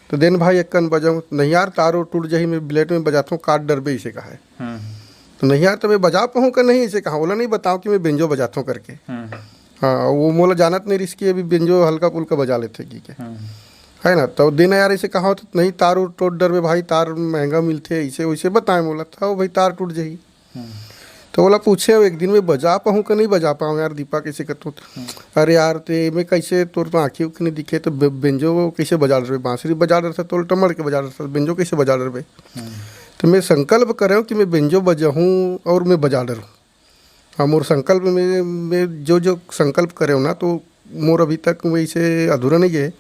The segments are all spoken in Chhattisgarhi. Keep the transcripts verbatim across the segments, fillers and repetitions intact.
तो देन भाई, एक कन बजाऊँ, "नहीं यार, तार उर टूट जाही, मैं ब्लेड में बजाथों, काट डरबे," इसे कहा है। हम्म। तो "नहीं यार, तो मैं बजा पाऊँ का नहीं?" इसे कहा, "ओला नहीं बताओ कि मैं बेंजो बजाथों," करके। हम्म। हाँ, वो मोला जानत नहीं रिहिस कि अभी बेंजो हल्का फुल्का बजा लेथे की के। हम्म। है ना, तो देन यार इसे कहा तो, "नहीं, तार उर टूट डरबे भाई, तार महंगा मिलथे," इसे वैसे बताए मोला, था वो भाई, तार टूट जाही। हम्म। तो ओला पूछे, "एक दिन में बजा पाऊँ का नहीं बजा पाऊँ यार दीपा, कैसे करतूँ?" हम्म। "अरे यार, ते मैं कैसे, तोर तो आँखी उखी नहीं दिखे, तो बे-, बेंजो कैसे बजा डरबे, बांसुरी बजा डरता, तोल टमड़ के बजा डरता, बेंजो कैसे बजा डरबे?" हम्म। तो मैं संकल्प करे हूँ कि मैं बेंजो बजाऊँ और मैं बजा डरूँ। हाँ, मोर संकल्प में, मैं जो, जो संकल्प करे हूँ ना, तो मोर अभी तक वैसे अधूरा नहीं गए।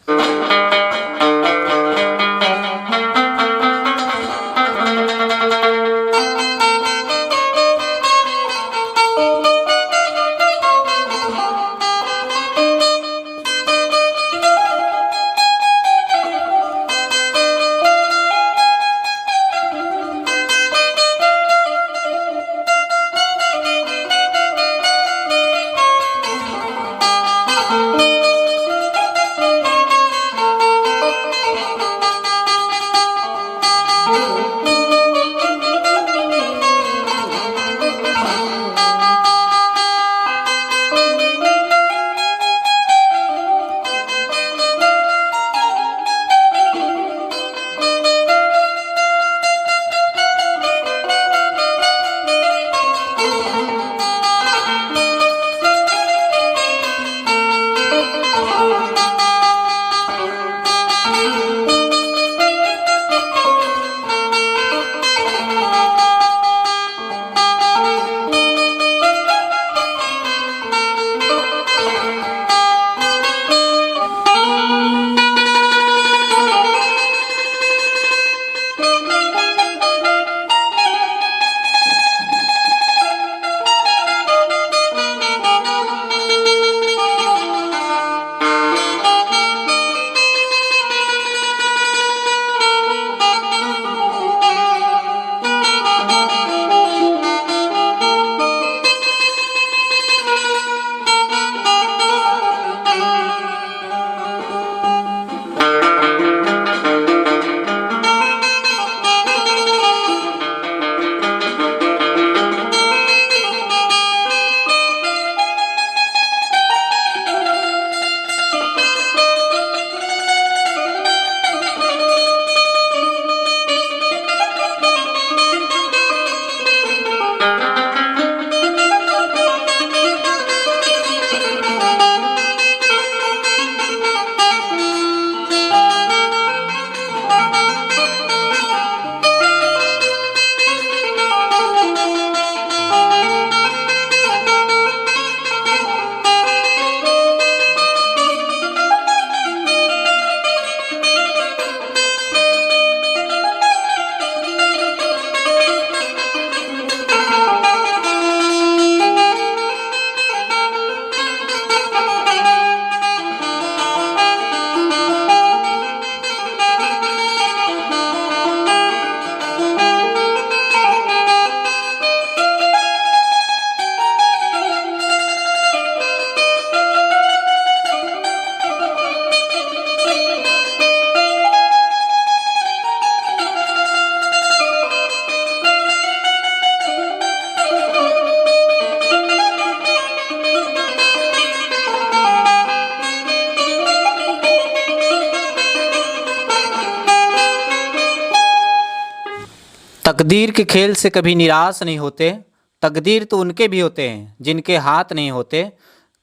तकदीर के खेल से कभी निराश नहीं होते। तकदीर तो उनके भी होते हैं जिनके हाथ नहीं होते।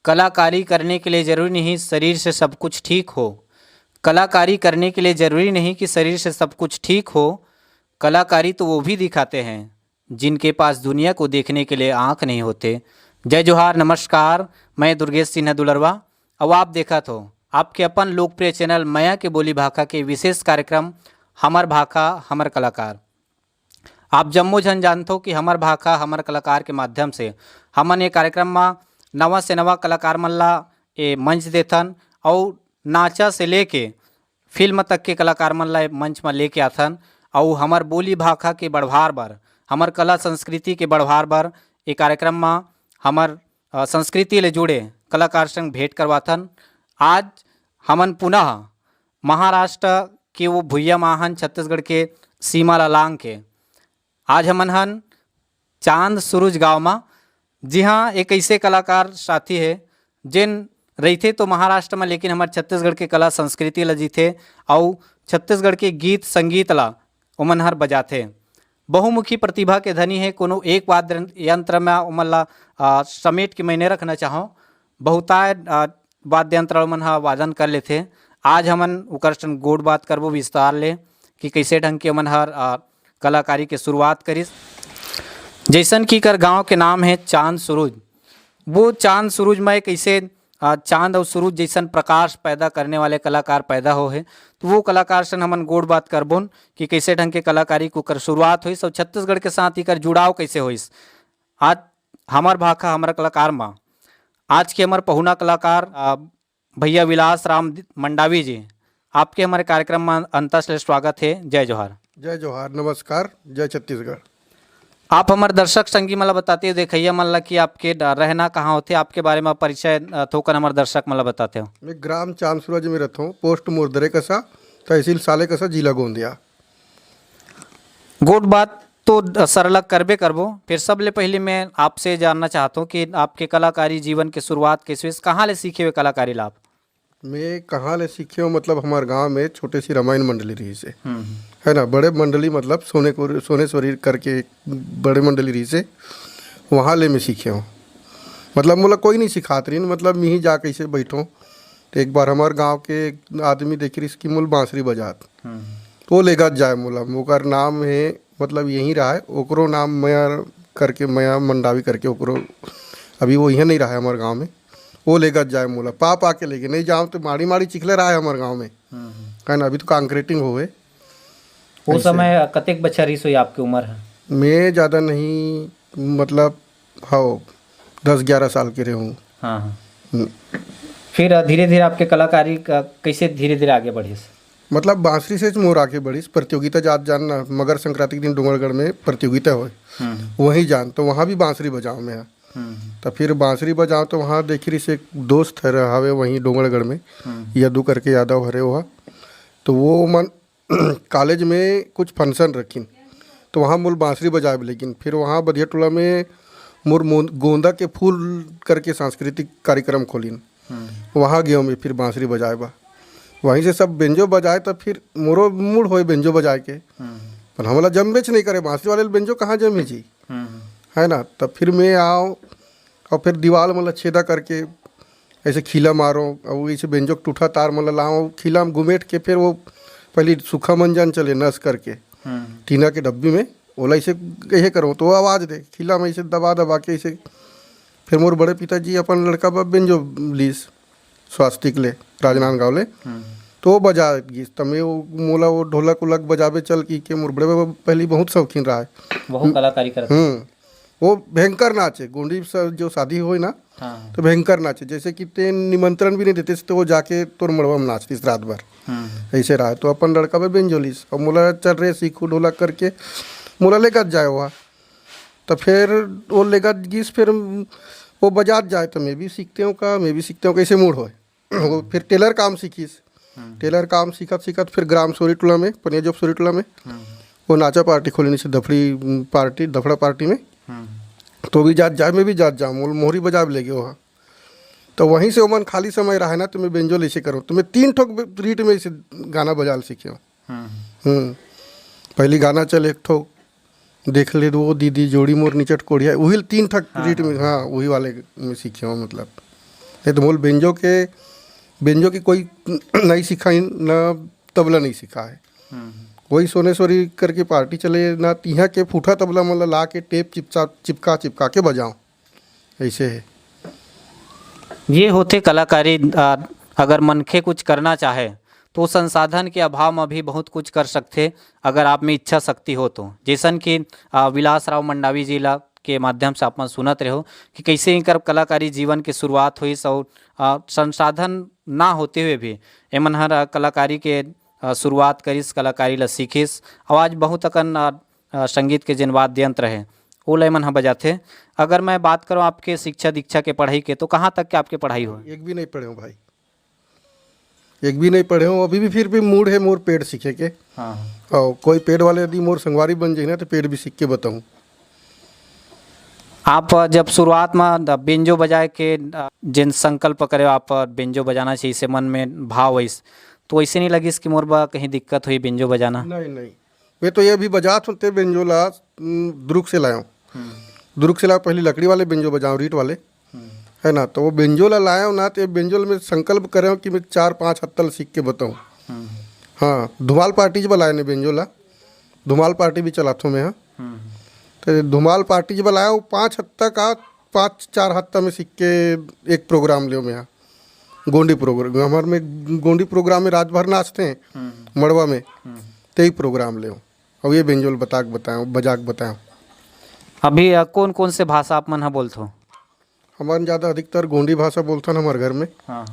कलाकारी करने के लिए ज़रूरी नहीं शरीर से सब कुछ ठीक हो। कलाकारी करने के लिए ज़रूरी नहीं कि शरीर से सब कुछ ठीक हो। कलाकारी तो वो भी दिखाते हैं जिनके पास दुनिया को देखने के लिए आँख नहीं होते। जय जोहार, नमस्कार, मैं दुर्गेश सिन्हा दुलरवा। अब आप देखत हो आपके अपन लोकप्रिय चैनल मया के बोली भाखा के विशेष कार्यक्रम हमर भाखा हमर कलाकार। आप जम्मो झन जानथो कि हमर भाखा हमर कलाकार के माध्यम से हमन ये कार्यक्रम म नवा से नवा कलाकार मन ला ये मंच देथन, अउ नाचा से लेके फिल्म तक के कलाकार मन ला मंच म लेके आथन, अउ हमर बोली भाखा के बढ़वार बर, हमर कला संस्कृति के बढ़वार बर ये कार्यक्रम म हमर, अ, संस्कृति ले जुड़े कलाकार संग भेंट करवाथन। आज हमन पुनः महाराष्ट्र कि वो भुइयाँ म आहन छत्तीसगढ़ के सीमा ला लांघ के। आज हमन हन चांद सुरुज गांव म, जिहां एक ऐसे कलाकार साथी हे, जेन रहिथे तो महाराष्ट्र म, लेकिन हमर छत्तीसगढ़ के कला संस्कृति ला जीथे, अउ छत्तीसगढ़ के गीत संगीत ला ओमन हर बजाथे। बहुमुखी प्रतिभा के धनी हे, कोनो एक वाद्य यंत्र म ओमन ला, आ, समेट के मैं नइ रखना चाहूँ, बहुताय, आ, वाद्य यंत्र मन ह वादन कर लेथे। आज हमन ओकर संग गोठ बात करबो विस्तार ले कि कइसे ढंग के ओमन हर, आ, कलाकारी के शुरुआत करिस। जइसन कि एकर गांव के नाम हे चांद सुरुज, वो चांद सुरुज म कइसे, आ, चांद अउ सुरुज जइसन प्रकाश पैदा करने वाले कलाकार पैदा हो हे, तो वो कलाकार संग हमन गोठ बात करबोन कि कइसे ढंग के कलाकारी के ओकर शुरुआत होइस अउ छत्तीसगढ़ के साथ एकर जुड़ाव कइसे होइस। आज हमर भाखा हमर कलाकार म आज के हमर पहुना कलाकार, आ, भैया विलास राम दि-, मंडावी जी, आपके हमर कार्यक्रम म अंतस ले स्वागत हे। जय जोहार। जय जोहार, नमस्कार, जय छत्तीसगढ़। आप हमर दर्शक संगी मन ला बताते, देखइया मन ला कि आपके ड-, रहना कहाँ होथे, आपके बारे म परिचय, अ, थोकन हमर दर्शक मन ला बताते हो। मैं ग्राम चांद सुरुज में रहता हूँ, पोस्ट मुर्दरे कसा, तहसील साले कसा, जिला गोंदिया। गोठ बात तो सरलग करबे करबो, फिर सबले पहले मैं आपसे जानना चाहता हूँ कि आपके कलाकारी जीवन के शुरुआत कैसे हुई, कहाँ ले सीखे हुए कलाकारी ला आप? मैं कहाँ ले सीखे हूँ, मतलब हमारे गांव में छोटे सी रामायण मंडली रहिस हे, हम्म। है ना, बड़े मंडली मतलब सोने को, सोनेश्वरी करके एक बड़े मंडली रहिस हे, वहाँ ले मैं सीखे हूँ। मतलब मोला कोई नहीं सिखात रहिन, मतलब मैं ही जा कैसे बैठो। तो एक बार हमारे गांव के एक आदमी देखे रहिस कि मोला बांसुरी बजात, हम्म। तो वो लेगत जाए मोला, ओकर नाम हे, मतलब यहीं रहा है, ओकरो नाम मया करके, मया मंडावी करके ओकरो, अभी वो यहाँ नहीं रहा है हमारे गांव में। वो लेगत जाए मोला, पा पा के लेके नहीं जाओ तो माड़ी माड़ी चिखले रहा है हमारे गांव में। हम्म। है ना, अभी तो कंक्रीटिंग हो गए। वो ऐसे। समय कतेक बछर रिस होई आपके उम्र है? मैं ज़्यादा नहीं, मतलब, हाँ, दस ग्यारह साल के रहे हूँ। हाँ, हाँ। हम्म। फिर धीरे-धीरे आपके कलाकारी का कैसे धीरे-धीरे आगे बढ़िस? मतलब, बांसुरी से मोर आगे बढ़िस, प्रतियोगिता जात जानना, मकर संक्रांति के दिन डोंगरगढ़ में प्रतियोगिता होय, हम्म। वहीं जान, तो वहाँ भी बांसुरी बजाओ मैं। हम्म। तो फिर बांसुरी बजाओ, तो वहाँ देखी रहिस एक दोस्त हरे, हवे वहीं डोंगरगढ़ में, हम्म। यदु करके यादव हरे वह, तो वो मन कॉलेज में कुछ फंक्शन रखिन, तो वहाँ मोर बांसुरी बजाए बर लेगिन। फिर वहाँ बधिया टोला में मोर मोन-, गोंदा के फूल करके सांस्कृतिक कार्यक्रम खोलिन, हम्म। वहाँ गयो मैं फिर बांसुरी बजाए बर। वहीं से सब बेंजो बजाए, तब फिर मोरो मूड होए बेंजो बजाए के। हम्म। पर हमला जमबेच नहीं करे, बांसुरी वाले ल बेंजो कहाँ जमी जी, हम्म। है ना? तब फिर मैं आओ और फिर दीवाल मन ला छेदा करके ऐसे खीला मारो, और ऐसे बेंजो के टूठा तार मन ला लाओ, खीला में गुमेट के फिर वो पहले सूखा मंजन चले नस करके, हम्म। टीना के डब्बी में, ओला ऐसे, ऐसे करो तो आवाज़ दे, खीला में ऐसे दबा दबा के ऐसे। फिर मोर बड़े पिताजी अपन लड़का बर बेंजो लीस, स्वास्तिक ले, राजनांदगांव ले। हम्म। तो वो बजा गिस, त मैं वो, मोला वो ढोलक उलक बजाबे चल की के, मोर बड़े बाबा पहली बहुत शौकीन रहा है। बहुत कलाकारी करत हम्म। वो भयंकर नाचे, गोंडी स-, जो शादी होय ना, हाँ। तो भयंकर नाचे, जैसे कि ते निमंत्रण भी नहीं देते, तो वो जाके तोर मड़वा में नाचतीस रात भर। हम्म। ऐसे रहा, तो अपन लड़का बर बेंजो लीस, और मोला चल रे सीखू ढोलक करके, मोला लेकर जाए वहाँ। तो फिर वो लेकर गिस, फिर वो बजात जाए, तो मैं भी सीखते हूँ का, मैं भी सीखते हूँ, कैसे मूड होए। वो फिर टेलर काम सीखिस। हम्म। टेलर काम सीखत सीखत फिर ग्राम सोरी टोला में, पनिया जोप सोरी टोला में, हम्म। वो नाचा पार्टी खोलिन से दफड़ी पार्टी, दफड़ा पार्टी में। हम्म। तो भी जात जाए, मैं भी जात जाऊँ, मोल मोहरी बजा भी लेगे वहाँ। तो वहीं से ओमन खाली समय रहे ना, तो मैं बेंजो ले से करूँ। तो मैं तीन ठोक रीट में इसे गाना बजा सीखे हूँ। हम्म। हम्म। पहली गाना चल एक ठोक, देख ले वो दीदी जोड़ी मोर निचट कोढ़िया, वही तीन ठक हाँ, रीट में, हाँ। हाँ, वही वाले में सीखे हूँ, मतलब। नहीं तो मोल बेंजो के, बेंजो के कोई नहीं सिखाई, ना तबला नहीं सिखा है। हम्म। वही सोनेश्वरी करके पार्टी चले, ना तिहा के फूठा तबला मतलब ला के टेप चिपचा, चिपका, चिपका के बजाओ, ऐसे है। ये होथे कलाकारी। आ, अगर मनखे कुछ करना चाहे, तो संसाधन के अभाव में भी बहुत कुछ कर सकथे, अगर आप में इच्छा शक्ति हो तो। जैसन कि, आ, विलास राव मंडावी जी ला के माध्यम से आप मन सुनत रहो कि कैसे इनकर कलाकारी जीवन के शुरुआत होइस और, आ, संसाधन ना होते हुए भी एमन हर, आ, कलाकारी के, आ, शुरुआत करिस, कलाकारी ला सीखिस। और आज बहुत अकन, आ, आ, संगीत के जेन वाद्य यंत्र हे, ओला एमन ह बजाथे। अगर मैं बात करूँ आपके शिक्षा दीक्षा के पढ़ाई के, तो कहाँ तक के आपके पढ़ाई हो? एक भी नहीं पढ़े हूँ भाई। एक भी नहीं पढ़े हूँ, अभी भी फिर भी मूड है मोर पेड सीखे के। हाँ। और कोई पेड वाले यदि मोर संगवारी बन जाए ना, तो पेड भी सीख के बताऊँ। आप जब शुरुआत में द-, बेंजो बजाए के, अ, जिन संकल्प करे आप, अ, बेंजो बजाना चाहिए, इसे मन में भाव होइस, तो ऐसे नहीं लगिस कि मोर बा कहीं दिक्कत हुई बेंजो बजाना? नहीं, नहीं, मैं तो ये भी बजात हूँ, ते बेंजो ला, उम, दुरुग से लाया हूँ। हम्म। दुरुग से लाया, पहली लकड़ी वाले बेंजो बजाऊँ, रीट वाले, हम्म। है ना, तो वो बेंजो ला लाया हूँ ना, तो ये बेंजो में संकल्प करे हूँ कि मैं चार पाँच हफ्ता ला सीख के बताऊँ। हम्म। हाँ, धुमाल पार्टी जब लाए ने बेंजो ला, धुमाल पार्टी भी चलात हूँ मैं, हाँ। हम्म। तो धुमाल पार्टी जब लाया, वो पाँच हफ्ता का, पाँच चार हफ्ता में सीख के एक प्रोग्राम लियो मैं, हाँ। गोंडी प्रोग्राम, हमारे में गोंडी प्रोग्राम में रात भर नाचते हैं, हम्म। मड़वा में, हम्म। तेई प्रोग्राम लियो। अब ये बेंजो ला बता के बताएं, बजा के बताएं। अभी, अ, कौन कौन से भाषा आप मन ह बोलथो? हमन ज़्यादा अधिकतर गोंडी भाषा बोलथन हमर घर में। हाँ।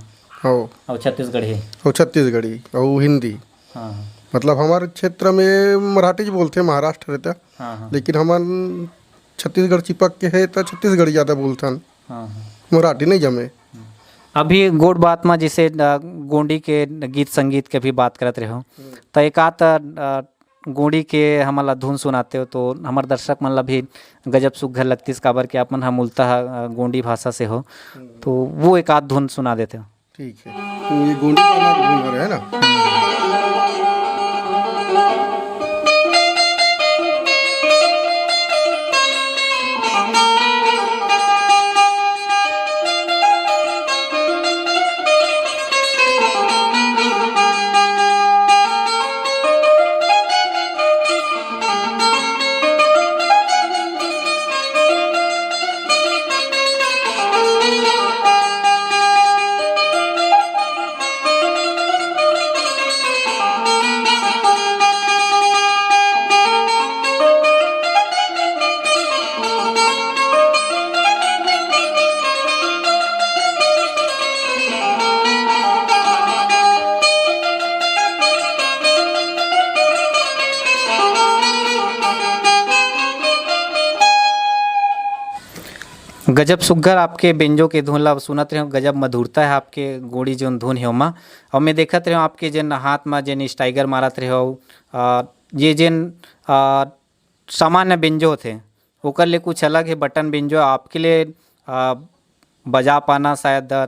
हो। और छत्तीसगढ़ी? और छत्तीसगढ़ी, और हिंदी। हाँ, हाँ। मतलब हमारे क्षेत्र में मराठी ज बोलथे, महाराष्ट्र रहता। हाँ, हाँ। लेकिन हमन छत्तीसगढ़ चिपक के है, तो छत्तीसगढ़ी ज़्यादा बोलथन। हाँ, हाँ। मराठी नहीं जमे। अभी गोठ बात में जैसे, अ, गोंडी के गीत संगीत के भी बात करत रहे हो, हम्म। तो एक आध, अ, गोंडी के हमन ला धुन सुनाते हो, तो हमर दर्शक मन ला भी गजब सुग्घर लगतिस, काबर कि आप मन ह मूलतः, अ, गोंडी भाषा से हो, हम्म। तो वो एक आध धुन सुना देते हो। ठीक है, तो ये गोंडी गाना धुन हरे, है ना? गजब सुग्घर आपके बेंजो के धुन ला सुनत रहे हो, गजब मधुरता है आपके गोंडी जोन धुन हे ओमा। और मैं देखत रहे हो आपके जेन हाथ में जेन स्टाइगर मारत रहे हो, आ, ये जेन, आ, सामान्य बेंजो होथे, ओकर ले कुछ अलग हे, बटन बेंजो आपके ले, आ, बजा पाना शायद, आ,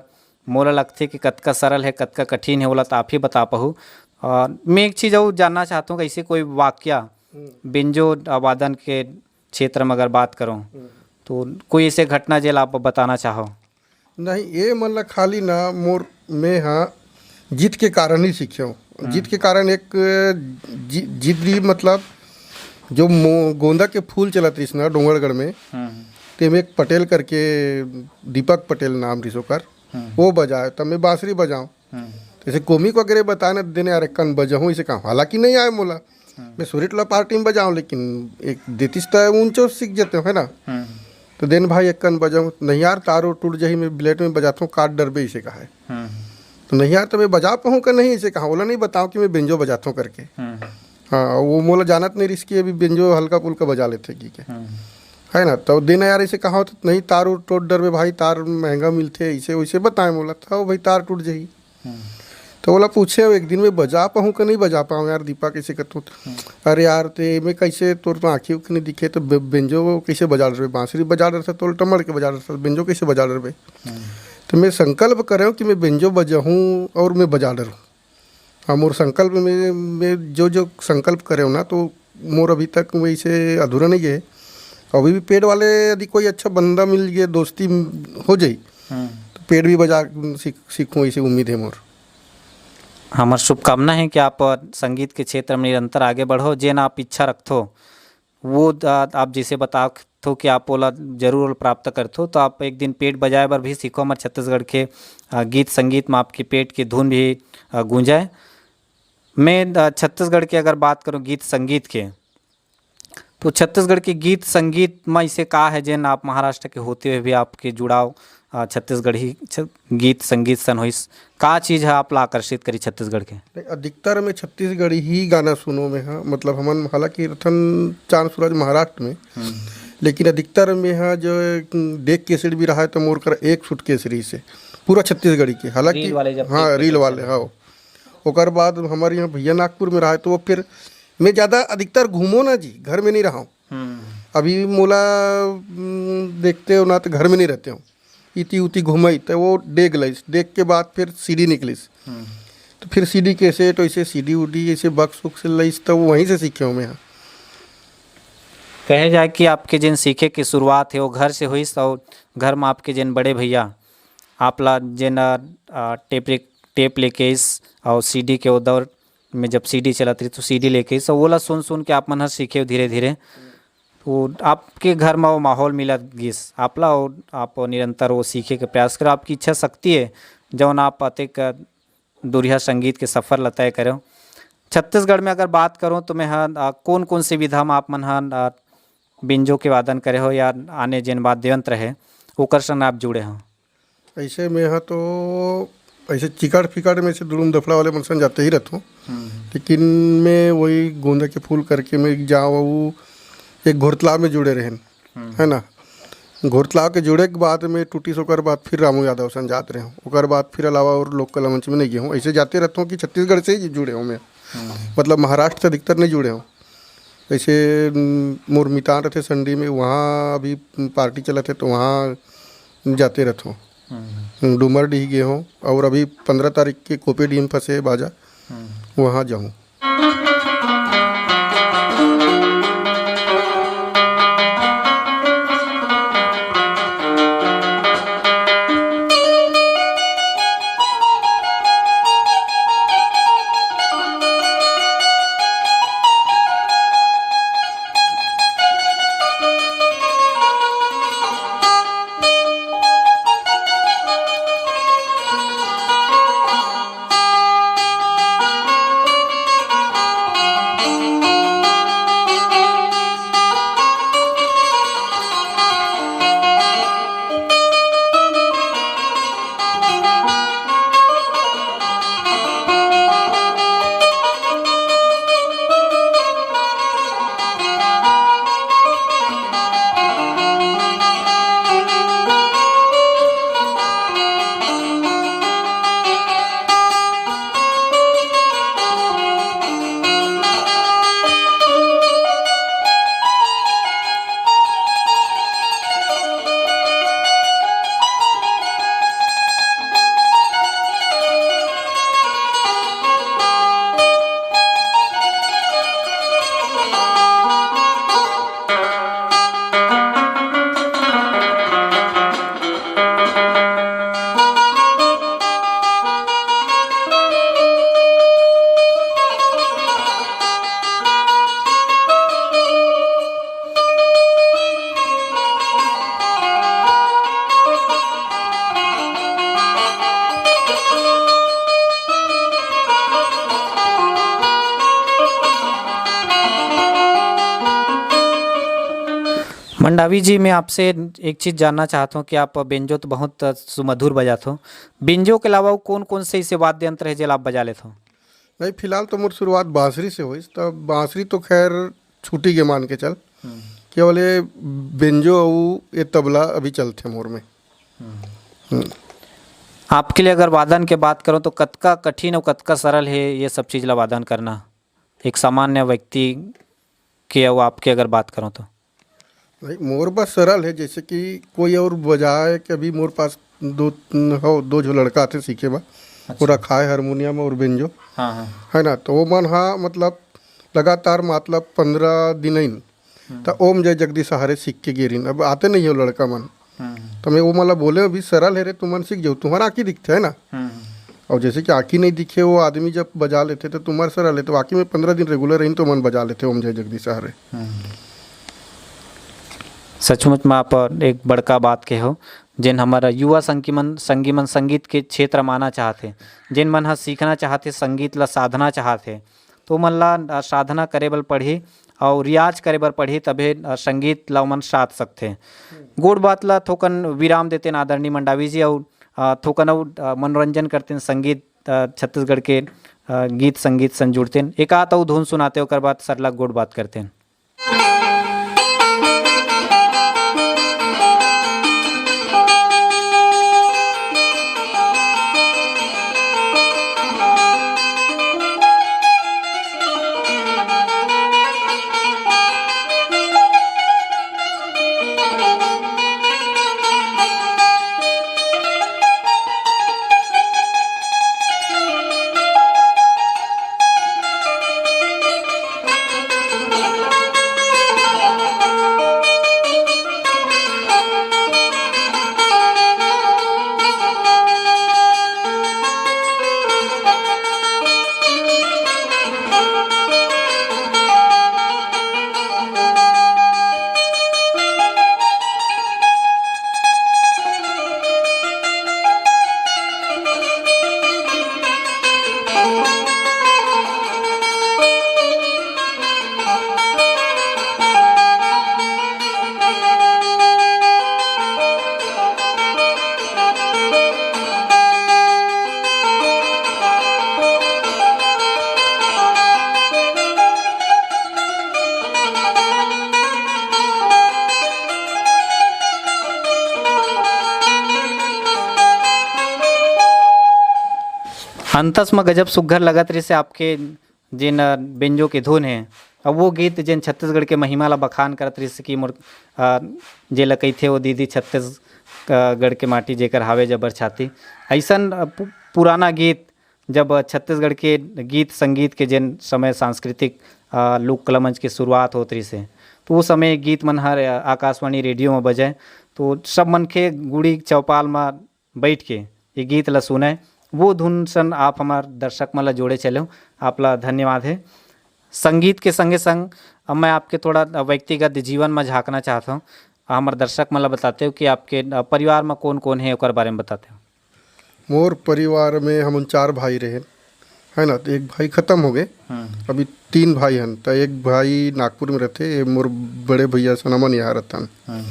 मोला लगथे कि कतका सरल हे, कतका कठिन हे, ओला तो आप ही बता पाहू। आ, मैं एक चीज़ और जानना चाहता हूँ, कैसे कोई वाक्या हम्म। बेंजो, आ, वादन के क्षेत्र में अगर बात करूँ, हम्म। तो कोई ऐसे घटना जेला आप बताना चाहो? नहीं, ये मन ला खाली ना मोर, मैं हाँ जीत के कारण ही सीखे हूँ। हम्म। जीत के कारण एक जि-, जिद रही, मतलब जो मो-, गोंदा के फूल चलत रहिस ना डोंगरगढ़ में, हम्म। तेमे एक पटेल करके, दीपक पटेल नाम रहिस ओकर, हम्म। वो बजाए, तब मैं बांसुरी बजाऊँ। हम्म। जैसे कोमी को अगर ये बताए ना देने, "यार, एक कन बजहूँ," इसे कहा, हालांकि नहीं आए मोला, हम्म। मैं सुरीट ला पार्टी में बजाऊँ, लेकिन एक देतिस त ऊंचो सीख जते, है ना? हम्म। तो देन भाई एक कन बजाऊँ, "नहीं यार, तारो टूट जाही, मैं ब्लेड में बजाता हूँ, काट डरबे," इसे कहा है। हम्म। तो "नहीं यार, तो मैं बजा पाऊँ का नहीं," इसे कहा, ओला नहीं बताऊँ कि मैं बेंजो बजाता हूँ करके। हम्म। हाँ, वो मोला जानत नहीं रहिस कि अभी बेंजो हल्का फुल्का बजा लेथे की के। हम्म। है ना? तो देन यार इसे कहा तो, "नहीं, तारो टूट डरबे भाई, तार महंगा मिलथे," इसे वैसे बताए मोला, तो भाई तार टूट जाही। हम्म। तो ओला पूछे, "एक दिन में बजा पाहूँ का नहीं बजा पाऊँ यार, दीपा, कैसे करतूँ?" हम्म। "अरे यार, ते मैं कैसे, तोर तो आँखी उखी नहीं दिखे, तो बे-, बेंजो कैसे बजा डरबे? बांसुरी बजा डरता, तो टमड़ के बजा डरता, बेंजो कैसे बजा डरबे?" हम्म। तो मैं संकल्प करे हूँ कि मैं बेंजो बजाहूँ और मैं बजा डरूँ। हाँ, मोर संकल्प में, मैं जो, जो संकल्प करे हूँ ना, तो मोर अभी तक वैसे अधूरा नहीं गए। अभी भी पेड वाले यदि कोई अच्छा बंदा मिल गए, दोस्ती हो जाई, हम्म। तो पेड भी बजा सीख-, सीखूँ, ऐसी उम्मीद है मोर। हमर शुभकामना है कि आप संगीत के क्षेत्र में निरंतर आगे बढ़ो, जेन आप इच्छा रखथो, वो द-, आप जैसे बताथो कि आप ओला जरूर प्राप्त करथो, तो आप एक दिन पेड बजाए बर भी सीखो। हमर छत्तीसगढ़ के, अ, गीत संगीत में आपके पेड के धुन भी, अ, गूंजाए। मैं, अ, छत्तीसगढ़ के अगर बात करूँ गीत संगीत के, तो छत्तीसगढ़ के गीत संगीत में इसे का है, जेन आप महाराष्ट्र के होते हुए भी आपके जुड़ाव, अ, छत्तीसगढ़ी छ-, गीत संगीत सन होइस, का चीज है आप ला आकर्षित करी छत्तीसगढ़ के? नहीं, अधिकतर मैं छत्तीसगढ़ी ही गाना सुनो में, हाँ, मतलब हमन हालांकि रतन चांद सूरज महाराष्ट्र में, हम्म। लेकिन अधिकतर में, हाँ, जो डेक कैसेट भी रहा है, तो मोर कर एक सूट केस रही से पूरा छत्तीसगढ़ी के, हालांकि रील वाले जब हाँ, टेप रील वाले, हाँ। ओकर बाद हमर यहाँ भैया नागपुर में रहा, तो वो फिर मैं ज़्यादा अधिकतर घूमो ना जी, घर में नहीं रहा हूँ। हम्म। अभी मोला, हम्म, देखते हो ना, तो घर में नहीं रहते हो, इति उति घूमई, तो वो डेग लइस, डेग के बाद फिर सीडी निकलिस। हम्म। तो फिर सीडी कैसेट, वैसे सीडी उडी, ऐसे बक्स उक्स लइस, तो वो वहीं से सीखे हूँ मैं यहाँ। कहे जाए कि आपके जेन सीखे के शुरुआत है, वो घर से होइस, और घर में आपके जेन बड़े भैया आप ला जेन, अ, टेप रिक-, टेप लेके आइस और सीडी के वो दौर में जब सीडी चलत रही तो सीडी लेके आइस, तो वो ला सुन सुन के आप मन ह सीखे धीरे धीरे। वो आपके घर में वो माहौल मिलत गिस आप ला, और आप निरंतर वो सीखे के प्रयास करो। आपकी इच्छा शक्ति है, जौन आप अतेक दुरिहा संगीत के सफर ला तय करो। छत्तीसगढ़ में अगर बात करूँ तो मैं ह, आ, कौन कौन से विधा में आप मन ह, आ, बेंजो के वादन करे हो या आने जेन वाद्य यंत्र है, ओकर संग आप जुड़े हो? ऐसे में ह तो ऐसे चिकड़ फिकड़ में से दुड़ुम दफला वाले मन संग जाते ही रहथों। हम्म। लेकिन मैं वही गोंदा के फूल करके मैं जाऊँ, वो एक घोरतला में जुड़े रहन, हम्म। है ना। घोरतला के जुड़े के बाद में टूटी से ओकर बाद फिर रामू यादव संग जात रहे हूँ। ओकर बाद फिर अलावा और लोक कला मंच में नहीं गए हूँ। ऐसे जाते रहता हूँ कि छत्तीसगढ़ से ही जुड़े हूँ मैं। हम्म। मतलब महाराष्ट्र से अधिकतर नहीं जुड़े हूँ। जैसे, उम, मोर मितान रहते संडी में, वहाँ अभी पार्टी चलत है तो वहाँ जाते रहता हूँ। हम्म। डूमर डीह गए हूँ और अभी पंद्रह तारीख के कोपे डीह में फंसे बाजा, हम्म। वहाँ जाऊँ। मंडावी जी, मैं आपसे एक चीज़ जानना चाहत हूँ कि आप बेंजो तो बहुत सुमधुर बजात हो, बेंजो के अलावा अउ कौन कौन से ऐसे वाद्य यंत्र है जेला आप बजा लेत हो? नहीं, फिलहाल तो मोर शुरुआत बांसुरी से होइस, तब बांसुरी तो खैर छूटी के मान के चल, हम्म। केवल ये बेंजो अउ ये तबला अभी चलथे मोर में। हम्म। हम्म। आपके लिए अगर वादन के बात करूँ तो कतका कठिन और कतका सरल है ये सब चीज़ ला वादन करना, एक सामान्य व्यक्ति के अउ आपके अगर बात करूँ तो? भाई, मोर बस सरल है, जैसे कि कोई और बजाए कि अभी मोर पास दो, हो, दो झो लड़का आथे सीखे बर, अच्छा। वो रखाए हारमोनियम और बेंजो, हाँ, हाँ। है ना, तो वो मन हा, मतलब, लगातार, मतलब, पंद्रह दिन आइन, हम्म। त ओम जय जगदीश हरे सीख के गेरिन। अब आते नहीं हो लड़का मन, हम्म। तो मैं वो मन ला बोले, अभी सरल है रे, तुमन सीख जाओ, तुम्हारा आँखी दिखते है ना। हम्म। और जैसे कि आँखी नहीं दिखे, वो आदमी जब बजा लेते तो तुम्हारे सरल है, तो आँखी में पंद्रह दिन रेगुलर रही तो मन बजा लेते ओम जय जगदीश हरे। हम्म। सचमुच में आप एक बड़का बात के हो, जेन हमारा युवा संगी मन, संगी मन संगीत के क्षेत्र में आना चाहत हे, जेन मन ह सीखना चाहत हे, संगीत ला साधना चाहत हे, तो ओमन ला, अ, साधना करे बर पड़ही अउ रियाज करे बर पड़ही, तभे, अ, संगीत ला ओमन साध सकथे। गोठ बात ला थोकन विराम देतेन आदरणीय मंडावी जी, अउ, अ, थोकन अउ, अ, मनोरंजन करतेन, संगीत, अ, छत्तीसगढ़ के, अ, गीत संगीत सन जुड़तेन, एकात अउ धुन सुनाते, ओकर बाद सरलग गोठ बात करतेन। अंतस म गजब सुग्घर लगत रहिस हे आपके जेन, अ, बेंजो के धुन हे। अब वो गीत जेन छत्तीसगढ़ के महिमा ला बखान करत रहिस हे कि मोर, अ, जेला कहिथे वो दीदी छत्तीसगढ़ के माटी जेकर हावे जबर छाती। अइसन, अ, पु-, पुराना गीत जब छत्तीसगढ़ के गीत संगीत के जेन समय सांस्कृतिक, अ, लोक कला मंच के शुरुआत होत रहिस हे, तो वो समय गीत मन हर, अ, आकाशवाणी रेडियो म बजय, तो सब मनखे गुड़ी चौपाल म बइठ के ये गीत ल सुनय, वो धुन सन आप हमर दर्शक मन ल जोड़े चलेव, आप ल धन्यवाद हे। संगीत के संगे संग अब मैं आपके थोड़ा व्यक्तिगत जीवन म झांकना चाहत हंव, हमर दर्शक मन ल बतातेव कि आपके, अ, परिवार म कोन-कोन हे, ओकर बारे म बतातेव। मोर परिवार में हमन चार भाई रहेन, है ना, तो एक भाई खत्म हो गए। हम्म। अभी तीन भाई हन, तो एक भाई नागपुर में रहते, ये मोर बड़े भैया सन, हमन यहाँ रहथन। हम्म।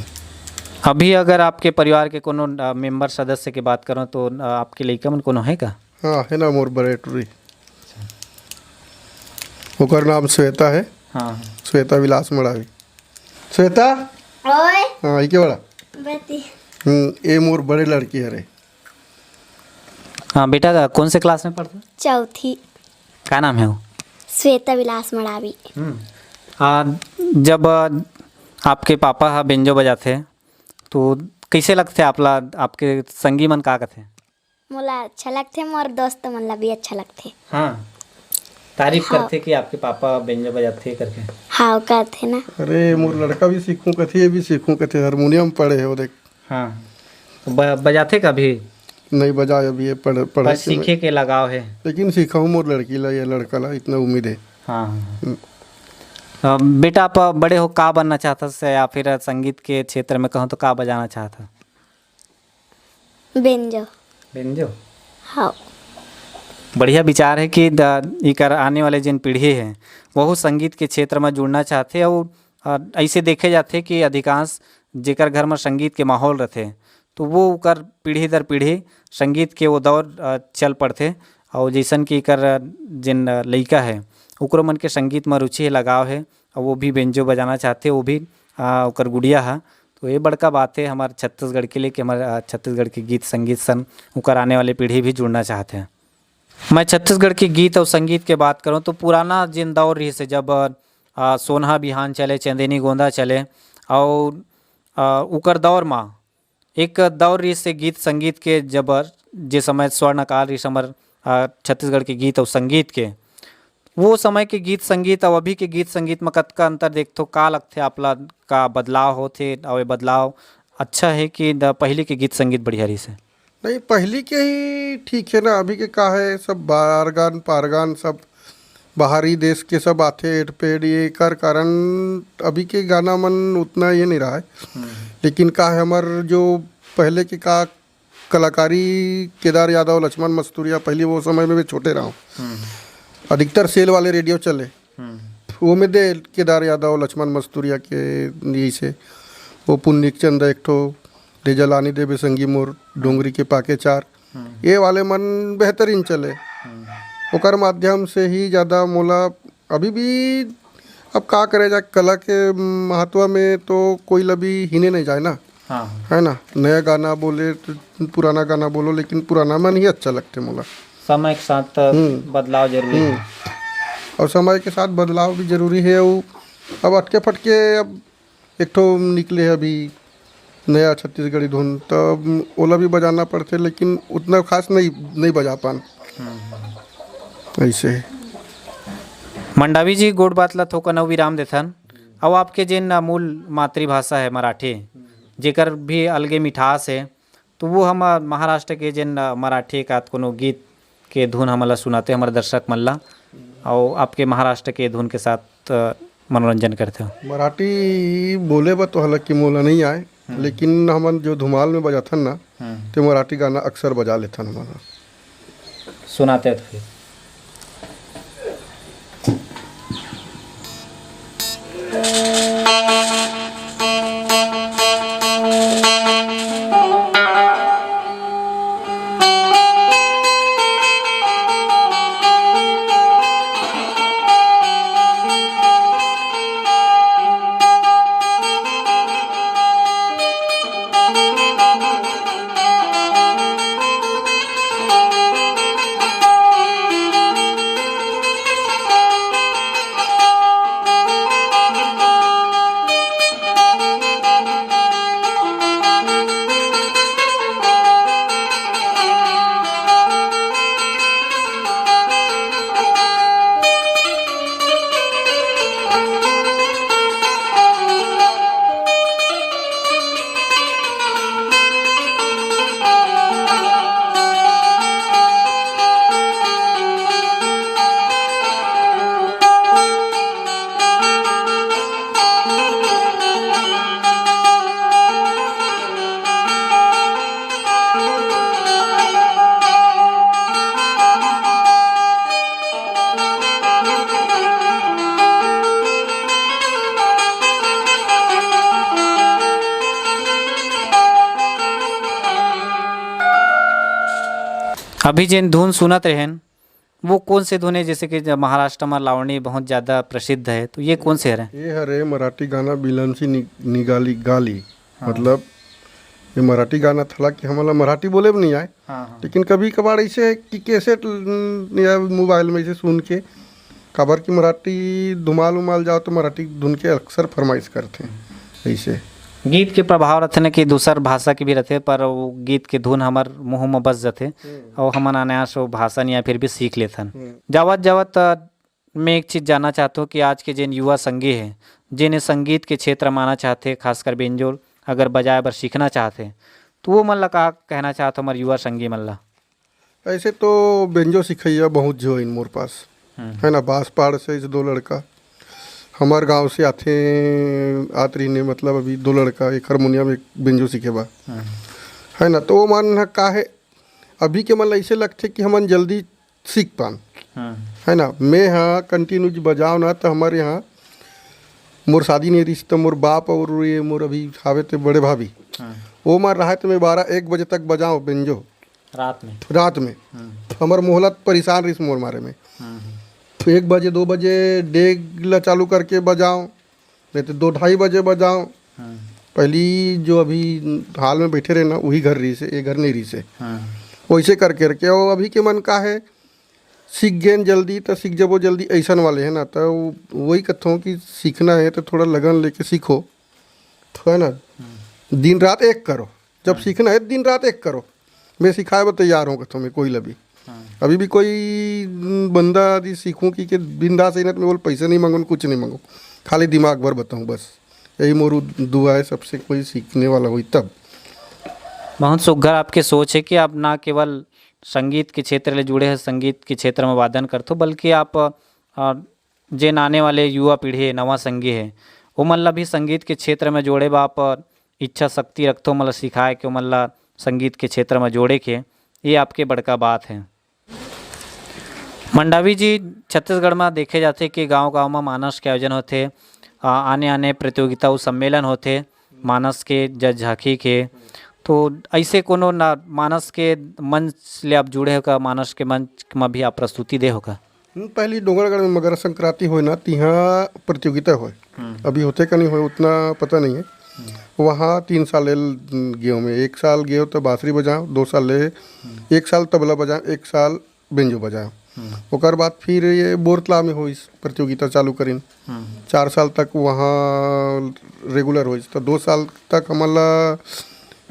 अभी अगर आपके परिवार के कोनो, अ, मेंबर सदस्य के बात करो तो, अ, आपके लइका मन कोनो है का? हाँ, है ना, मोर बड़े टुरी। ओकर नाम श्वेता है। हाँ। श्वेता विलास मड़ावी। श्वेता? ओए। हाँ, इके बड़ा। बती। हम्म, ये मोर बड़े लड़की हरे। हाँ बेटा, कौन से क्लास में पढ़ते हो? चौथी। का नाम है वो? श्वेता विलास मड़ावी। हम्म। आ, जब, आ, आपके पापा हा बेंजो बजाथे, तो कैसे लगथे आप ला, आपके संगी मन का कथे? मोला अच्छा लगथे, मोर दोस्त मन ला भी अच्छा लगथे। हाँ, तारीफ हाँ। करथे कि आपके पापा बेंजो बजाथे करके। हाँ, करथे ना। अरे, मोर लड़का भी सीखूं कथे, ये भी सीखूं कथे, हारमोनियम पढ़े हे वो, देख। हाँ, तो ब-, बजाथे कभी? नहीं बजाए अभी, ये पढ़-, पढ़े बस से सीखे के लगाव है। लेकिन सीखा हूँ मोर लड़की ला, ये लड़का ला, इतना उम्मीद है। हाँ, हाँ, हाँ। हम्म। अ, बेटा, आप बड़े हो का बनना चाहता से, या फिर संगीत के क्षेत्र में कहूँ तो का बजाना चाहता? बेंजो। बेंजो? हाँ। बढ़िया विचार है कि द-, इकर आने वाले जिन पीढ़ी है, वहू संगीत के क्षेत्र में जुड़ना चाहथे। और, अ, ऐसे देखे जाथे कि अधिकांश जेकर घर में संगीत के माहौल रहथे, तो वो ओकर पीढ़ी दर पीढ़ी संगीत के वो दौर, अ, चल पड़थे। और जैसन कि इकर, अ, जिन, अ, लइका है, ओकरो मन के संगीत में रुचि है, लगाव है, और वो भी बेंजो बजाना चाहथे, वो भी, अ, ओकर गुड़िया है। तो ये बड़का बात है हमारे छत्तीसगढ़ के लिए कि हमारे, अ, छत्तीसगढ़ के गीत संगीत सन ओकर आने वाली पीढ़ी भी जुड़ना चाहते हैं। मैं छत्तीसगढ़ के गीत और संगीत के बात करूँ तो पुराना जिन दौर रहिस हे जब, अ, सोनहा बिहान चले, चंदेनी गोंदा चले और, अ, उकर दौर मा एक दौर रहिस हे गीत संगीत के जबर, जे समय स्वर्णकाल रहिस हमर, अ, छत्तीसगढ़ के गीत और संगीत के। वो समय के गीत संगीत और अभी के गीत संगीत में कतका अंतर देखथो, का लगथे आप ला, का बदलाव होथे और ये बदलाव अच्छा है कि द-, पहले के गीत संगीत बढ़िया रहिस हे? नहीं, पहली के ही ठीक है ना, अभी के का है, सब बारगान पारगान सब बाहरी देश के सब आथे एड पेड, ये कर कारण अभी के गाना मन उतना ये नहीं रहा है। हम्म। लेकिन का है, हमर जो पहले के का कलाकारी, केदार यादव, लक्ष्मण मस्तुरिया, पहले वो समय में भी छोटे रहा हूँ। हम्म। अधिकतर सेल वाले रेडियो चले। हम्म। वो में दे केदार यादव, लक्ष्मण मस्तुरिया के यही से वो पुन्निक चंद एक ठो, दे जलानी देबे संगी मोर, डोंगरी के पाके चार, हम्म। ये वाले मन बेहतरीन चले। हम्म। ओकर माध्यम से ही ज़्यादा मोला अभी भी, अब का करे जा, कला के महत्व में तो कोई ला भी हिने नहीं जाए ना। हाँ। है ना, नया गाना बोले तो पुराना गाना बोलो, लेकिन पुराना मन ही अच्छा लगते मोला। समय के साथ हम्म। बदलाव जरूरी हम्म। है। और समय के साथ बदलाव भी जरूरी है। वो अब अटके फटके अब एक ठो निकले है अभी नया छत्तीसगढ़ी धुन, तब ओला भी बजाना पड़थे, लेकिन उतना खास नहीं, नहीं बजा पान। हम्म। ऐसे। मंडावी जी, गोठ बात ला थोकन अउ विराम देथन। अउ आपके जेन मूल मातृभाषा है मराठी, जेकर भी अलगे मिठास है, तो वो हम महाराष्ट्र के जेन मराठी एकात कोनो गीत के धुन हमन ला सुनाते, हमर दर्शक मन ला, अउ आपके महाराष्ट्र के धुन के साथ, अ, मनोरंजन करते हो। मराठी बोले बर तो हालांकि मोला नहीं आए, हम्म। लेकिन हमन जो धुमाल में बजाथन ना, हम्म। तो मराठी गाना अक्सर बजा लेथन हमन। सुनाते हो तो फिर। अभी जेन धुन सुनत रहेन, वो कौन से धुन है? जैसे कि जब महाराष्ट्र में लावणी बहुत ज़्यादा प्रसिद्ध है, तो ये कौन से हरे? ये हरे मराठी गाना बिलमची नि-, निगाली गाली। हाँ। मतलब, ये मराठी गाना था कि हमला मराठी बोले भी नहीं आए, हाँ, हाँ। लेकिन कभी कभार ऐसे है कि कैसेट ल-, या मोबाइल में ऐसे सुन के, काबर कि मराठी धुमाल उमाल जाओ तो मराठी धुन के अक्सर फरमाइश करते हैं ऐसे। गीत के प्रभाव रथे न कि दूसर भाषा के भी रथे, पर वो गीत के धुन हमर मुंह में बस जाथे, हम्म। और हमन अनायास वो भाषा नहीं आए फिर भी सीख लेथन। हम्म। जावत जावत, अ, मैं एक चीज़ जानना चाहता हूँ कि आज के जेन युवा संगी है, जेन ए संगीत के क्षेत्र में आना चाहते, खासकर बेंजो अगर बजाए बर सीखना चाहते, तो वो मन ला का कहना चाहत हो हमर युवा संगी मन ला? ऐसे तो बेंजो सिखैया बहुत जो इन मोर पास, हम्म। है ना, बांसपाड़ से इस दो लड़का हमार गांव से आथे, आत रहीन हे, मतलब अभी दो लड़का एक हारमोनियम, एक बेंजो सीखे बा, हम्म। है ना, तो वो मन ह का है, अभी के मन ला ऐसे लगथे कि हमन जल्दी सीख पान, हम्म। है ना, मैं हाँ कंटिन्यू बजाओ ना तो हमारे यहाँ मोर शादी नहीं रही तो मोर बाप और ये मोर अभी हावे ते बड़े भाभी, हम्म। वो मार रहा है तो मैं बारह एक बजे तक बजाओ बेंजो। रात में? रात में। हम्म। हमर मोहलत परेशान रहिस मोर मारे में। हम्म। तो एक बजे, दो बजे डेग ला चालू करके बजाओ, नहीं तो दो ढाई बजे बजाओ। हम्म। पहली जो अभी हाल में बैठे रहे ना, वही घर रहिस हे, ये घर नहीं रहिस हे। हम्म। वैसे करके करके, और अभी के मन का है, सीख गेन जल्दी, तो सीख जबो जल्दी, ऐसन वाले है ना। तो वही कहता हूँ कि सीखना है तो थोड़ा लगन लेके सीखो, तो है ना, हम्म। दिन रात एक करो। जब हम्म। सीखना है, दिन रात एक करो। मैं सिखाए बर तैयार हूँ, कहता हूँ मैं, कोई ला भी। हाँ। अभी भी कोई, उम, बंदा यदि सीखूँ कि, कि बिंदास ही ना, तो मैं बोल, पैसे नहीं मांगूँ, कुछ नहीं मांगूँ, खाली दिमाग भर बताऊँ बस। यही मोर दुआ है, सबसे कोई सीखने वाला होई तब। बहुत सुघर आपके सोच है कि आप ना केवल संगीत के क्षेत्र ले जुड़े हैं, संगीत के क्षेत्र में वादन करथो, बल्कि आप, अ, जेन आने वाले युवा पीढ़ी हे, नवा संगी हे, ओमन ला भी संगीत के क्षेत्र में जोड़े बा आप इच्छा शक्ति रखथो, ओमन ला सिखाए के, ओमन ला संगीत के क्षेत्र में जोड़े के, ये आपके बड़का बात है। मंडावी जी, छत्तीसगढ़ में देखे जाथे कि गांव-गांव में मानस के आयोजन होथे, आ, आने-आने प्रतियोगिता अउ सम्मेलन होथे मानस के, जस झांकी के। तो ऐसे कोनो ना, मानस के मंच ले आप जुड़े हो का? मानस के मंच में भी आप प्रस्तुति दे हो का? हम्म, पहली डोंगरगढ़ में मकर संक्रांति होय ना, तिहाँ प्रतियोगिता होय। हम्म। अभी होथे का नहीं होय, उतना पता नहीं है। हम्म। वहाँ तीन साल ले गेव में, एक साल गेव तो बांसुरी बजाव, दो साल ले, हम्म। एक साल तबला बजाव, एक साल बेंजो बजाव। हम्म। ओकर बाद फिर ये बोरतला में होइस प्रतियोगिता चालू करिन। हम्म। चार साल तक वहाँ regular होइस, तो दो साल तक हमन ला,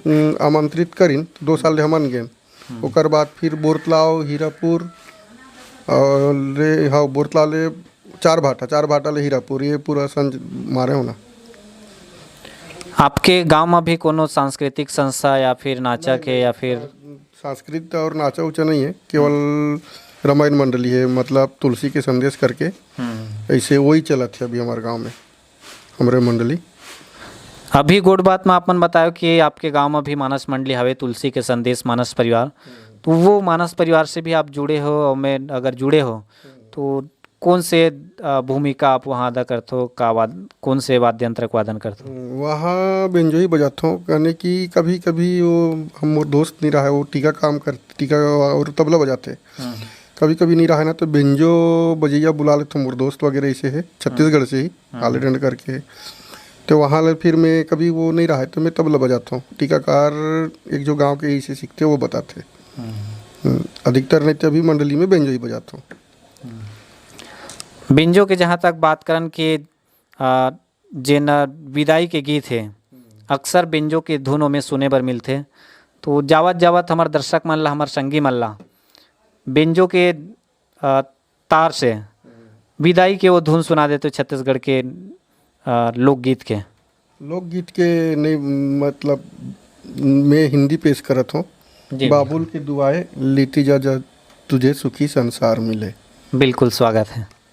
उम, आमंत्रित करिन, तो दो साल ले हमन गेन। हम्म। ओकर बाद फिर बोरतला अउ हीरापुर, और ले, हाँ, बोरतला ले चार भाटा, चार भाटा ले हीरापुर, ये पूरा संज मारे हो ना। आपके गांव में भी कोनो सांस्कृतिक संस्था या फिर नाचा नहीं, के या नहीं, फिर? सांस्कृतिक और नाचा उचा नहीं है, केवल हम्म। रामायण मंडली है, मतलब तुलसी के संदेश करके, हम्म। ऐसे वही चलत है अभी हमारे गांव में। हमरे मंडली। अभी गोठ बात में आप मन बतायो कि आपके गांव में भी मानस मंडली हवे, तुलसी के संदेश मानस परिवार। तो वो मानस परिवार से भी आप जुड़े हो, और मैं अगर जुड़े हो, तो कौन से, अ, भूमिका आप वहाँ अदा करथो? का वाद-, कौन से वाद्य यंत्र के वादन करथो? वहाँ बेंजो ही बजाथो, कहने कि कभी-कभी वो हम मोर दोस्त नहीं रहा है, वो टीका काम कर, टीका और तबला बजाते। हम्म। कभी-कभी नहीं रहा है ना, तो बेंजो बजैया बुला लेथो, मोर दोस्त वगैरह ऐसे है, छत्तीसगढ़ से ही। हाँ। हालेडंड करके। तो वहाँ ले फिर मैं कभी वो नहीं रहा है, तो मैं तबला बजाता हूँ। टीकाकार एक जो गांव के इसे सीखते, वो बताते। हम्म। हम्म, अधिकतर नहीं तो अभी मंडली में बेंजो ही बजाता हूँ। हम्म। बेंजो के जहाँ तक बात करन कि, आ, जेन विदाई के गीत है, हम्म। अक्सर बेंजो के धुन में सुने बर मिलथे। तो जावत जावत हमर दर्शक मन ला, हमर संगी मन ला बेंजो के, आ, तार से विदाई के वो धुन सुना देते छत्तीसगढ़ के, अ, लोकगीत के। लोकगीत के नहीं, मतलब, मैं हिंदी पेश करत हूँ। जी, बाबुल बिल्कुल। की दुआएं लेती जा, जा तुझे सुखी संसार मिले। बिल्कुल, स्वागत है।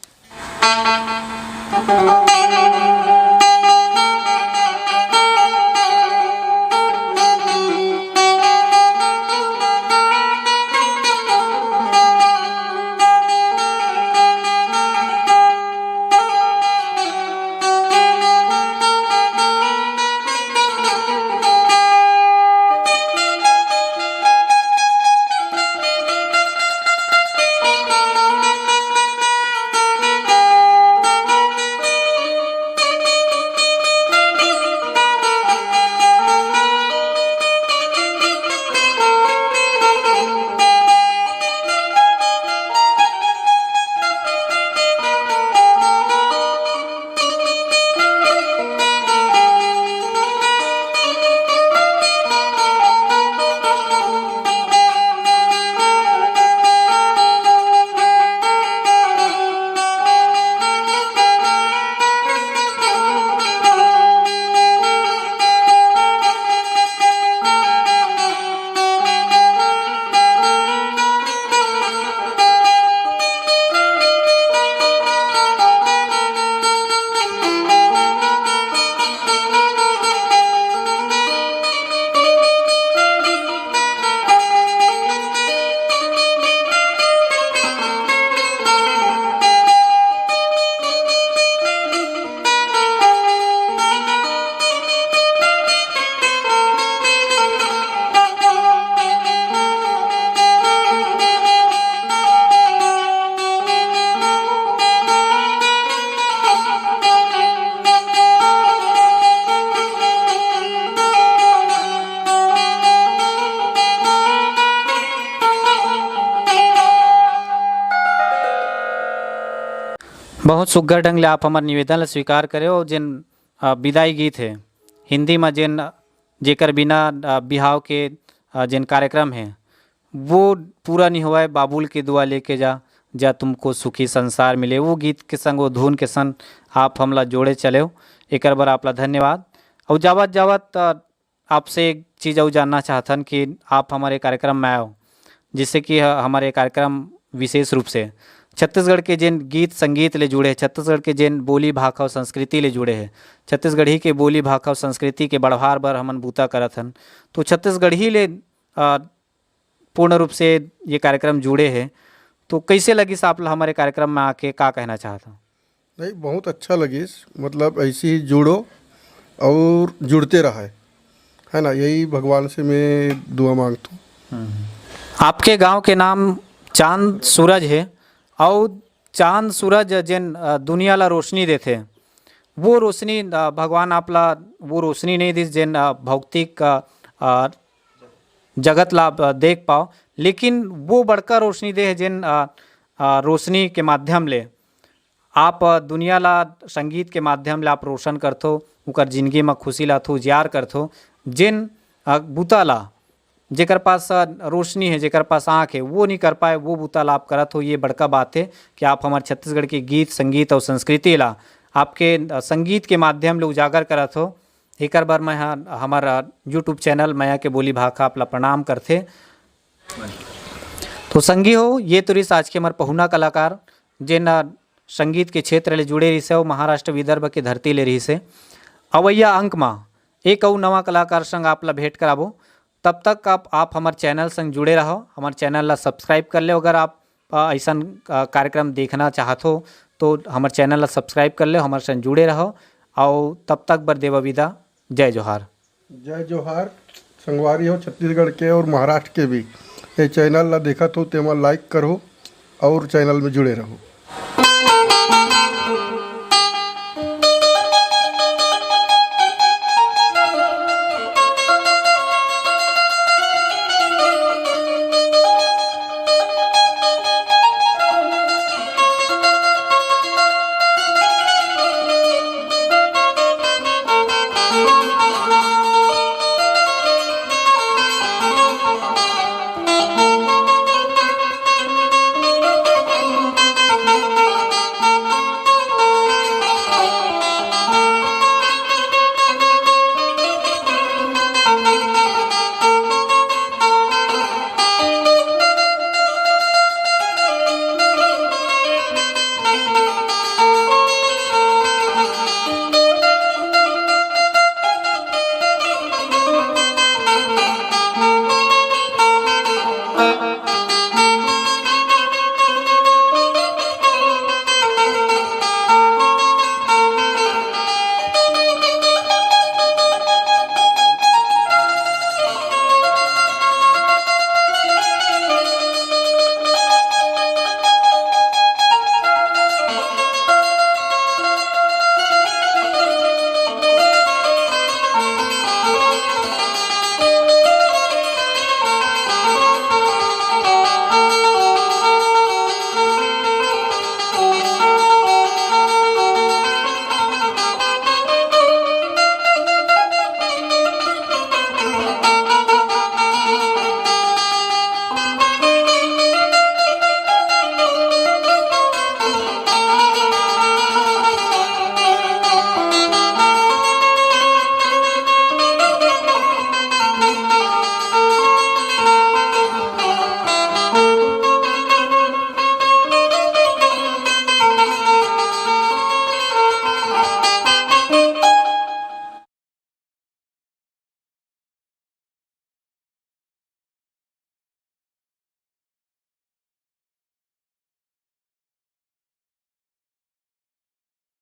बहुत सुग्घर ढंग ले आप हमर निवेदन ल स्वीकार करे हो। जेन अ, विदाई गीत हे हिंदी म, जेन, जेकर बिना अ, बिहाव के अ, जेन कार्यक्रम हे, वो पूरा नहीं होवय। बाबुल के दुआ लेके जा, जा तुमको सुखी संसार मिले, वो गीत के संग, वो धुन के संग आप हमला जोड़े चलेव। एकर बर आप ला धन्यवाद। अउ जावत जावत अ, आपसे एक चीज अउ जानना चाहथन कि आप हमर ये कार्यक्रम में आयो, जिससे कि ह-, हमर ये कार्यक्रम विशेष रूप से छत्तीसगढ़ के जेन गीत संगीत ले जुड़े हे, छत्तीसगढ़ के जेन बोली भाखा अउ संस्कृति ले जुड़े हे, छत्तीसगढ़ी के बोली भाखा अउ संस्कृति के बढ़वार बर हमन बूता करत हन, तो छत्तीसगढ़ी ले अ, पूर्ण रूप से ये कार्यक्रम जुड़े हे, तो कैसे लगिस आप ला हमर ये कार्यक्रम में आके, का कहना चाहत हो? नहीं, बहुत अच्छा लगिस, मतलब ऐसे ही जुड़ो और जुड़ते रहे, है ना, यही भगवान से मैं दुआ मांगता हूँ। आपके गांव के नाम चांद सूरज हे, अउ चांद सूरज जेन अ, दुनिया ला रोशनी देथे, वो रोशनी अ, भगवान आप ला वो रोशनी नहीं दिस जेन अ, भौतिक अ, अ, जगत ला आप अ, देख पाओ, लेकिन वो बड़का रोशनी दे हे जेन अ, अ, रोशनी के माध्यम ले आप अ, दुनिया ला संगीत के माध्यम ले आप रोशन करथो, उकर जिंदगी म खुशी लाथो, उजियार करथो, जेन अ, बुता ला जेकर पास अ, रोशनी हे, जेकर पास आँख हे, वो नहीं कर पाए, वो बुता ला आप करत हो। ये बड़का बात हे कि आप हमर छत्तीसगढ़ के गीत, संगीत अउ संस्कृति ला आपके अ, संगीत के माध्यम ले उजागर करत हो। एकर बर मैं ह-, हमर अ, YouTube चैनल मया के बोली भाखा आप ला प्रणाम करथे। तो संगी हो, ये तो रिहिस आज के हमर पहुना कलाकार, जेन अ, संगीत के क्षेत्र ले जुड़े रिहिस हे अउ महाराष्ट्र विदर्भ के धरती ले रिहिस हे। अवइया अंक म एक अउ नवा कलाकार संग आप ला भेंट कराबो। तब तक आप, आप हमर चैनल संग जुड़े रहो, हमर चैनल ला सब्सक्राइब कर ले। अगर आप अ, अइसन अ, कार्यक्रम देखना चाहत हो तो हमर चैनल ला सब्सक्राइब कर ले, हमर संग जुड़े रहो। अउ तब तक बर देवा विदा। जय जोहार। जय जोहार। संगवारी हो छत्तीसगढ़ के और महाराष्ट्र के भी, ये चैनल ला देखत हो तेमा लाइक करो और चैनल में जुड़े रहो।